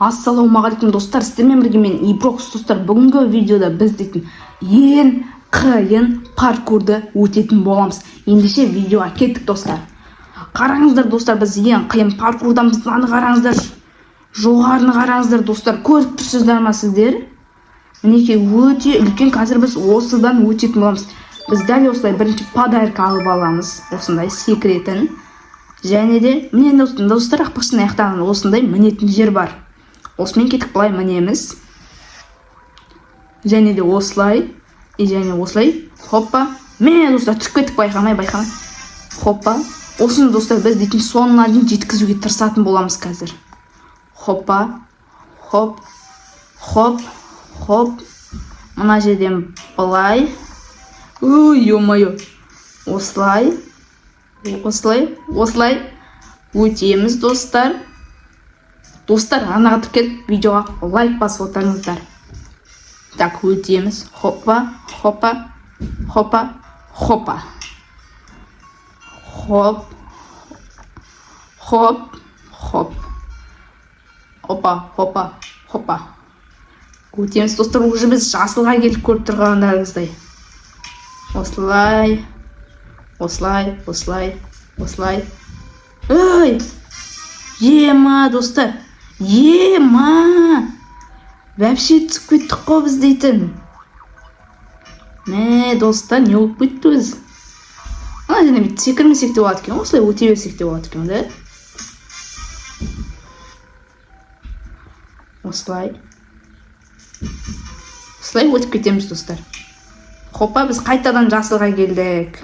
Ассалаумағалейкум, достар! Сіздермен бірге мен, Иброкс. Достар, бүгінгі видеода біз дейтін ең қиын паркурды өтетін боламыз. Ендеше видеоға кеттік, достар. Қараңыздар, достар, біз ең қиын паркурдамыз. Мынаны қараңыздар, жоғарыны қараңыздар, достар. Көріп тұрсыздар ма сіздер? Мінекей, өте үлкен. Қазір біз осыдан өтетін боламыз. Біз дәл осылай бірінші подарка алып аламыз, осындай секіретін. Және де міне, достар, ақпақшының аяқтан осындай мінетін жер бар. Осымен кеттік, былай мінеміз. Және де осылай и және осылай. Хоппа! Міне, достар, түсіп кеттік байқамай, байқамай. Хоппа! Осыны, достар, біз дейтін соңына дейін жеткізуге тырысатын боламыз қазір. Хоппа, хоп, хоп, хоп. Мына жерден былай. Ой, ё-моё! Осылай, осылай, осылай өтеміз, достар. Достар, арнаға тіркеліп, видеоға лайк басып отырыңыздар. Так, өтеміз. Хоппа, хоппа, хоппа, хоппа, хоп, хоп, хоп, хопа, хопа, хопа. Өтеміз, достар. Уже біз жасылға келіп, көріп тұрғандарыңыздай. Осылай, осылай, осылай, осылай. Ой, ема, достар, ема, вообще түсіп кеттік қой біз дейтін. Мә, достар, не болып кетті? Біз ана жерден бүйтіп секірмесек те болады екен, осылай өте берсек те болады екен да. Осылай, осылай өтіп кетеміз, достар. Хоппа, біз қайтадан жасылға келдік.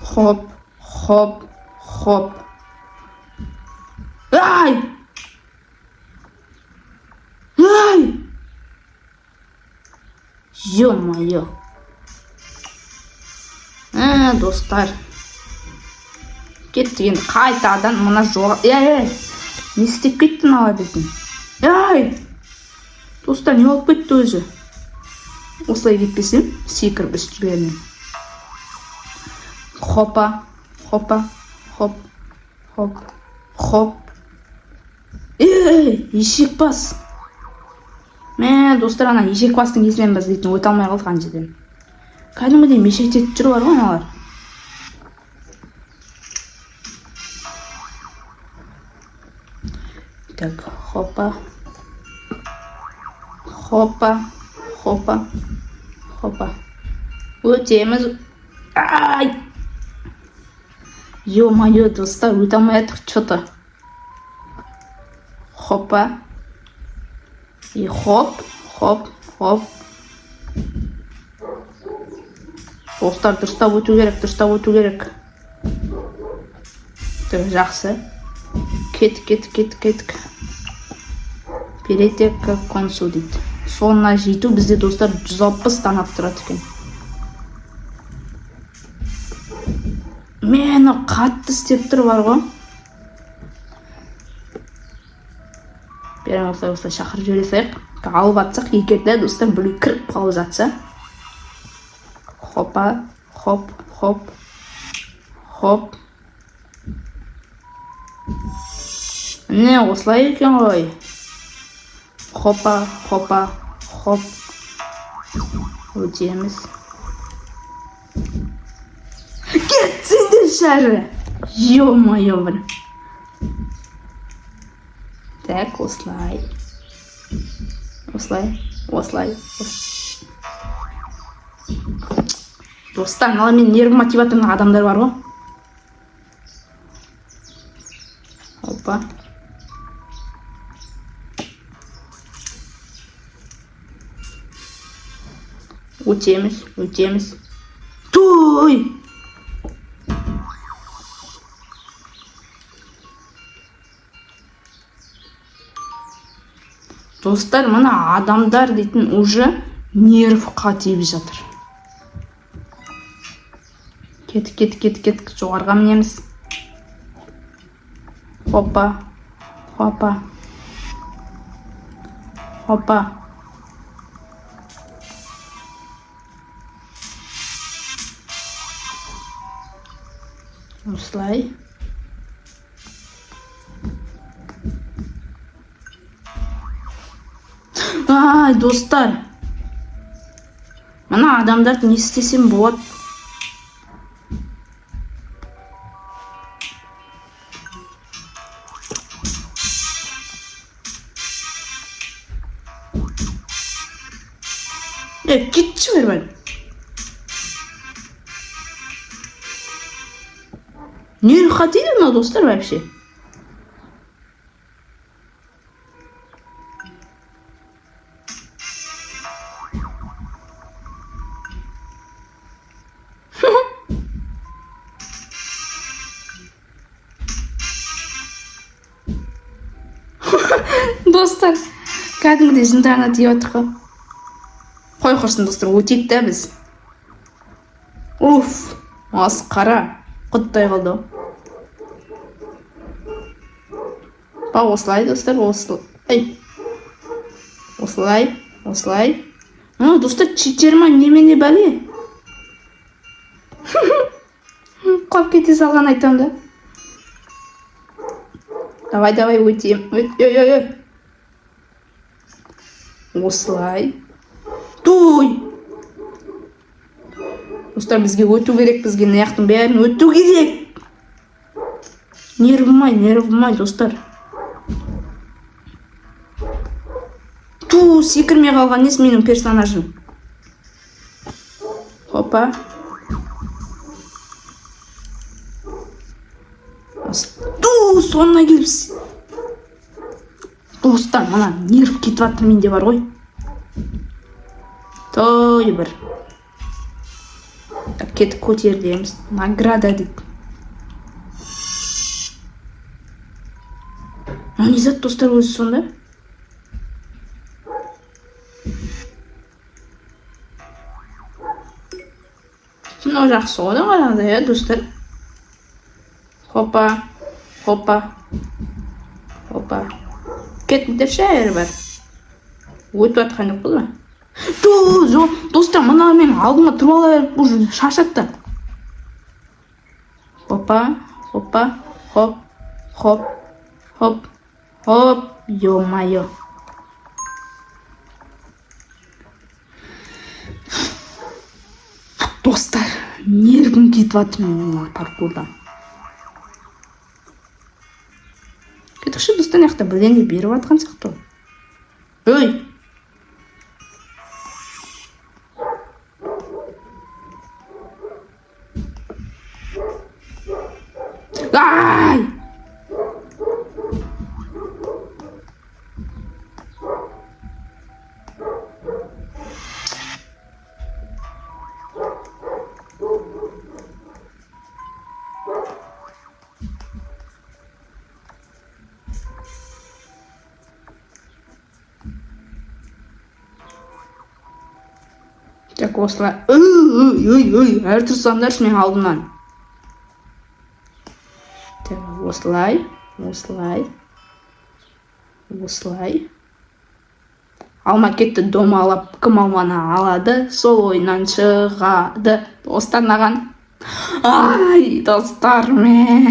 Хоп, хоп, хоп. Ай, ай, ё-моё! Ә, достар, кеттік енді қайтадан мына жоға. Ей, ей, не істеп кетті мыналар дейтін? Ай, достар, не болып кетті өзі? Осылай кетпесем, секіріп үстілерінен. Хопа, хопа, хоп, хоп, хоп. Ей, ешек бас! Мә, достар, ана ешек бастың кесірінен біз дейтін өте алмай қалдық ана жерден. Кәдімгідей мешектетіп жүр бар ғой аналар. Так, хопа, хопа, хопа, хопа. Өтеміз. Ай, ё-моё, достар, өте алмай жатырмық че-то. Хопа и хоп, хоп, хоп. Достар, дұрыстап өту керек, дұрыстап өту керек. Так, жақсы, кеттік, кеттік, кеттік, кеттік. Перейти к концу дейді. Соңына жету бізде, достар, 160 данап тұрады екен. Мені қатты істеп тұр бар ғой. Бәрін осылай, осылай шақырып жібере салайық. Алып атсақ, егер де, достар, біреу кіріп қалып жатса. Хопа, хоп, хоп, хоп. Міне, осылай екен ғой. Хопа, хопа, хоп. Өтеміз. Кетсеңдерші әрі, ё-моё, бір. Так, осылай, осылай, осылай. Достар, мына менің нервыма тиіп жатыр мына адамдар бар ғой. Опа! Өтеміз, өтеміз. Той! Достар, мына адамдар дейтін уже нервқа тиіп жатыр. Кеттік, кеттік, кеттік, кеттік. Жоғарыға мінеміз. Хопа, хопа, хопа. Осылай. Ай, достар, мына адамдарды не істесем болады? Е, кетші бері. Не хотели мынау, достар, вообще? Достар, кәдімгідей жындарына тиіп жатыр ғой. Қой, құрсын, достар, өтейік та біз. Уф, масқара, құттай қалды ғой. Па, осылай, достар, осылай, осылай, осылай. Мынау, достар, читер ма, немене, бәле? Құлап кете салған, айтамын да. Давай, давай, өтем. Өт, ой, ой, ой, осылай. Туй, достар, бізге өту керек, бізге мына жақтың бәрін өту керек. Нервім ай, нервім ай, достар. Ту, секірмей қалған несі менің персонажым? Хопа. Ту, соңына келіп, достар, мына нерв кетіп жатыр менде бар ғой. Той, бір. Так, кетіп көтерілеміз. Награда дейді. Мынау не зат, достар, өзі сонда? Мынау жақсы ғой қарағанда, иә, достар? Хопа, хопа, хопа, кетіңдерші әрі бар. Өтіп жатқан жоқ қой. Ту, достар, мына менің алдыма тұрып ала беріп, уже шаршатты. Хопа, хопа, хоп, хоп, хоп, хоп, ё-моё. Достар, нервім кетіп жатыр менің мына паркурдан. Кетікші, достар, мына жақта бірдеңе беріп жатқан сияқты ғой. Ой, ай! Так, осылай. Ой, ой, ой, ой, әрі тұрсаңдаршы менің алдымнан. Так, осылай, осылай, осылай. Алма кетті домалап, кім алманы алады, сол ойыннан шығады. Достар, мынаған. Ай, достар, мә.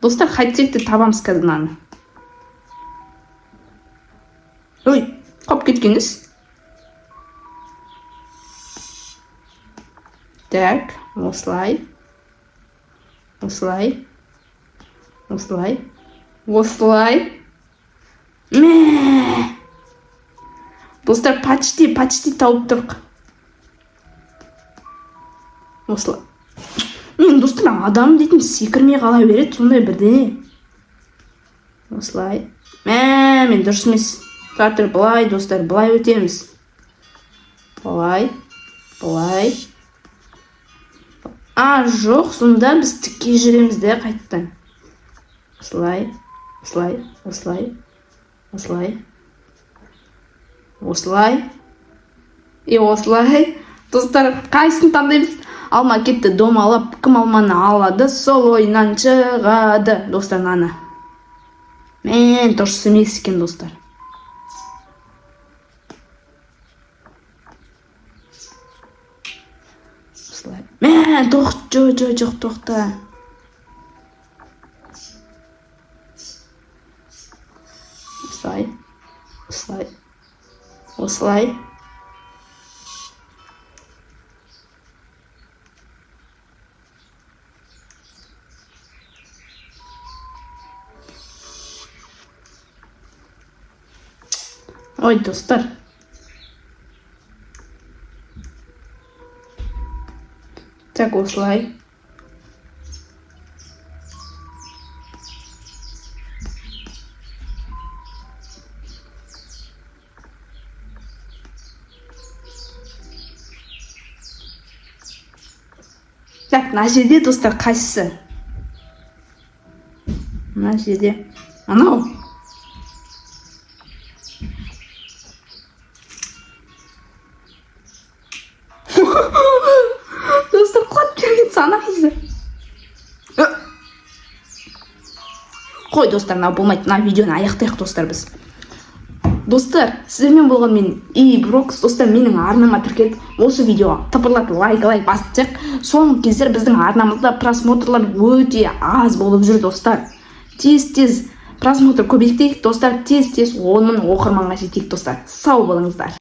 Достар, қайтсек те табамыз қазір мынаны. Ой, қап кеткеніңіз. Так, осылай, осылай, осылай, осылай. Мә, достар, почти, почти тауып тұрық. Осылай. Мен, достар, адам дейтін секірмей қала береді, сондай бірдеңе. Осылай. Мә, мен дұрыс емес. Тұра тұр, былай, достар, былай өтеміз. Былай, былай. А, жоқ, сонда біз тіке жүреміз де қайтадан. Осылай, осылай, осылай, осылай, осылай и осылай. Достар, қайсысын таңдаймыз? Алма кетті домалап, кім алманы алады, сол ойыннан шығады. Достар, мынаны. Мен дұрыс емес екен, достар. Осылай. Мә, тоқ, жоқ, жоқ, жоқ, тоқта. Осылай, осылай. Осылай. Ой, достар. Так, осылай. Так, мына жерде, достар, қайсысы? Мына жерде анау. Достар, құлап берген ана қызды. Қой, достар, мынау болмайды. Мына видеоны аяқтайық, достар, біз. Достар, сіздермен болған мен, И Брокс. Достар, менің арнама тіркеліп, осы видеоға тыпырлатып лайк лайк басып тастайық. Соңғы кездері біздің арнамызда просмотрлар өте аз болып жүр, достар. Тез тез просмотр көбейтейік, достар, тез тез 10 000 оқырманға жетейік, достар. Сау болыңыздар.